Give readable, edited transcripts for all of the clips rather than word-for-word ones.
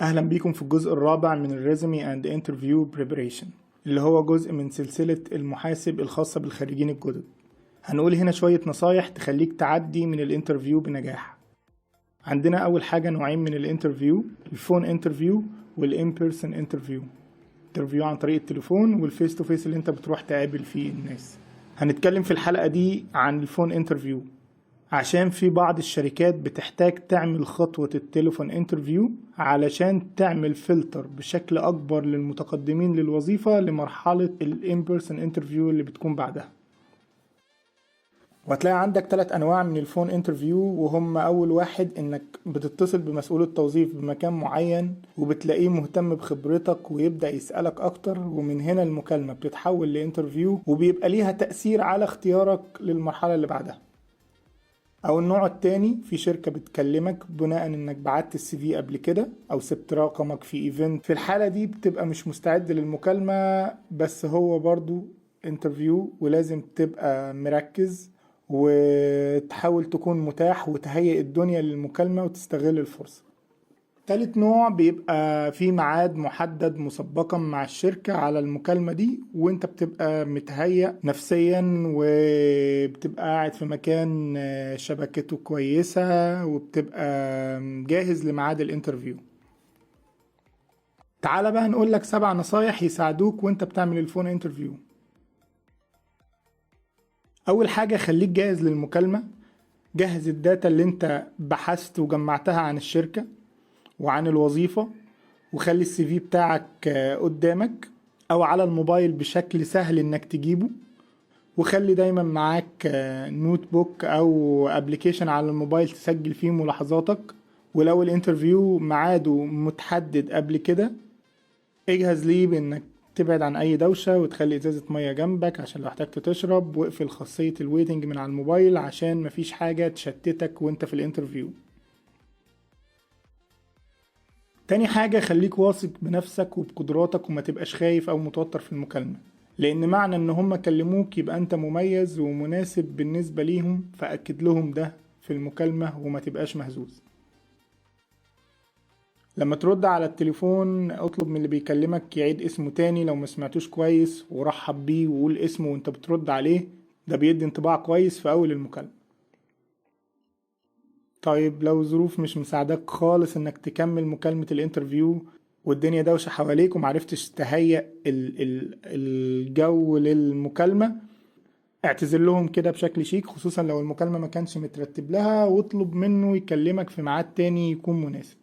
اهلا بيكم في الجزء الرابع من ال resume and interview preparation، اللي هو جزء من سلسلة المحاسب الخاصة بالخريجين الجدد. هنقول هنا شوية نصايح تخليك تعدي من ال interview بنجاح. عندنا اول حاجة نوعين من ال interview، ال phone interview وال in person interview. interview عن طريق التليفون وال face to face اللي انت بتروح تقابل فيه الناس. هنتكلم في الحلقة دي عن ال phone interview عشان في بعض الشركات بتحتاج تعمل خطوة ال telephone interview علشان تعمل فلتر بشكل أكبر للمتقدمين للوظيفة لمرحلة ال in-person interview اللي بتكون بعدها. وهتلاقي عندك 3 أنواع من ال phone interview، وهم أول واحد إنك بتتصل بمسؤول التوظيف بمكان معين وبتلاقيه مهتم بخبرتك ويبدأ يسألك أكتر، ومن هنا المكالمة بتتحول ل interview وبيبقى ليها تأثير على اختيارك للمرحلة اللي بعدها. أو النوع التاني، في شركة بتكلمك بناء إنك بعت ال CV قبل كده أو سبت رقمك في event. في الحالة دي بتبقى مش مستعد للمكالمة، بس هو برضو interview ولازم تبقى مركز وتحاول تكون متاح وتهيئ الدنيا للمكالمة وتستغل الفرصة. تالت نوع بيبقى في ميعاد محدد مسبقا مع الشركة على المكالمة دي، وانت بتبقى متهيأ نفسيا وبتبقى قاعد في مكان شبكته كويسة وبتبقى جاهز لميعاد ال interview. تعال بقى نقول لك 7 نصايح يساعدوك وانت بتعمل ال phone interview. اول حاجة، خليك جاهز للمكالمة. جهز ال data اللي انت بحثت وجمعتها عن الشركة وعن الوظيفة، وخلي ال CV بتاعك قدامك او على الموبايل بشكل سهل انك تجيبه، وخلي دايما معاك notebook او application على الموبايل تسجل فيه ملاحظاتك. ولو ال interview ميعاده متحدد قبل كده، اجهز ليه بانك تبعد عن اي دوشة وتخلي ازازة مية جنبك عشان لو احتجت تشرب، واقفل خاصية ال waiting من على الموبايل عشان مفيش حاجة تشتتك وانت في ال interview. تاني حاجة، خليك واثق بنفسك وبقدراتك وما تبقاش خايف او متوتر في المكالمة، لان معنى ان هم كلموك يبقى انت مميز ومناسب بالنسبة ليهم، فأكد لهم ده في المكالمة وما تبقاش مهزوز. لما ترد على التليفون اطلب من اللي بيكلمك يعيد اسمه تاني لو ما سمعتوش كويس، ورحب بيه وقول اسمه وانت بترد عليه، ده بيدي انطباع كويس في اول المكالمة. طيب لو ظروف مش مساعداك خالص انك تكمل مكالمة ال interview والدنيا دوشة حواليك ومعرفتش تهيئ الجو للمكالمة، اعتذر لهم كده بشكل شيك، خصوصا لو المكالمة ما كانش مترتب لها، واطلب منه يكلمك في ميعاد تاني يكون مناسب.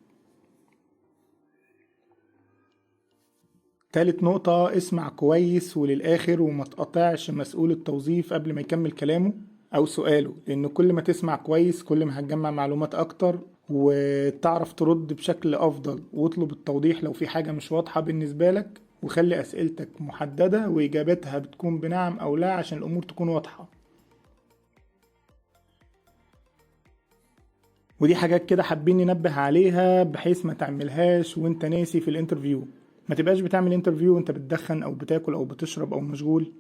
تالت نقطة، اسمع كويس وللآخر وما تقاطعش مسؤول التوظيف قبل ما يكمل كلامه أو سؤاله، لأن كل ما تسمع كويس كل ما هتجمع معلومات أكتر وتعرف ترد بشكل أفضل. واطلب التوضيح لو في حاجة مش واضحة بالنسبة لك، وخلي أسئلتك محددة وإجابتها بتكون بنعم أو لا عشان الأمور تكون واضحة. ودي حاجات كده حابين ننبه عليها بحيث ما تعملهاش وانت ناسي في ال interview. ما تبقاش بتعمل interview وانت بتدخن او بتاكل او بتشرب او مشغول.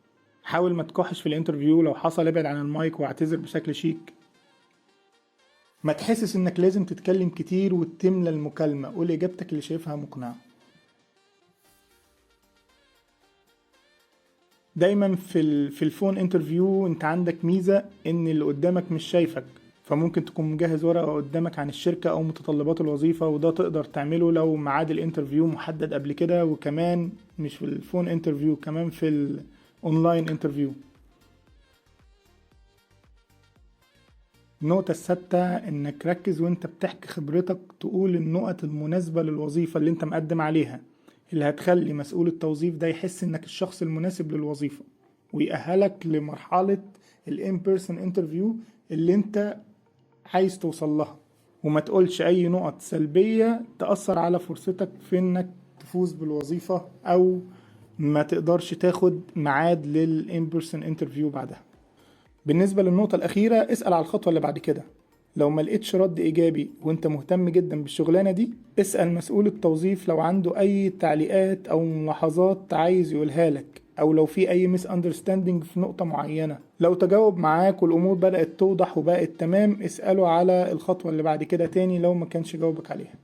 حاول ما تكحش في ال interview، لو حصل ابعد عن المايك واعتذر بشكل شيك. ما تحسس انك لازم تتكلم كتير وتملى المكالمة، قول اجابتك اللي شايفها مقنعة. دايما في ال phone interview انت عندك ميزة ان اللي قدامك مش شايفك، فممكن تكون مجهز ورقة قدامك عن الشركة أو متطلبات الوظيفة، وده تقدر تعمله لو ميعاد ال interview محدد قبل كده. وكمان مش في ال phone interview، كمان في ال online interview. النقطة السادسة، إنك ركز وإنت بتحكي خبرتك، تقول النقط المناسبة للوظيفة اللي إنت مقدم عليها، اللي هتخلي مسؤول التوظيف ده يحس إنك الشخص المناسب للوظيفة ويأهلك لمرحلة ال in-person interview اللي إنت عايز توصل لها. وما تقولش أي نقط سلبية تأثر على فرصتك في إنك تفوز بالوظيفة أو ما تقدرش تاخد ميعاد لل in-person interview بعدها. بالنسبة للنقطة الأخيرة، اسأل على الخطوة اللي بعد كده. لو ما لقيتش رد إيجابي وإنت مهتم جدا بالشغلانة دي، اسأل مسؤول التوظيف لو عنده أي تعليقات أو ملاحظات عايز يقولها لك، أو لو في أي misunderstanding في نقطة معينة. لو تجاوب معاك والأمور بدأت توضح وبقت تمام، اسأله على الخطوة اللي بعد كده تاني لو ما كانش جاوبك عليها.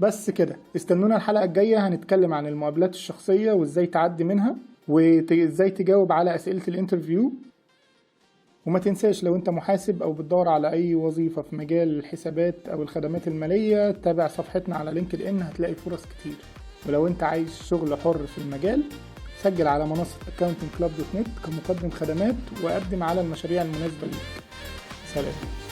بس كده، استنونا الحلقة الجاية، هنتكلم عن المقابلات الشخصية وازاي تعدي منها وازاي تجاوب على أسئلة ال interview. وما تنساش لو انت محاسب او بتدور على اي وظيفة في مجال الحسابات او الخدمات المالية، تابع صفحتنا على LinkedIn، هتلاقي فرص كتير. ولو انت عايز شغل حر في المجال، سجل على منصة accountingclub.net كمقدم خدمات وقدم على المشاريع المناسبة ليك. سلام.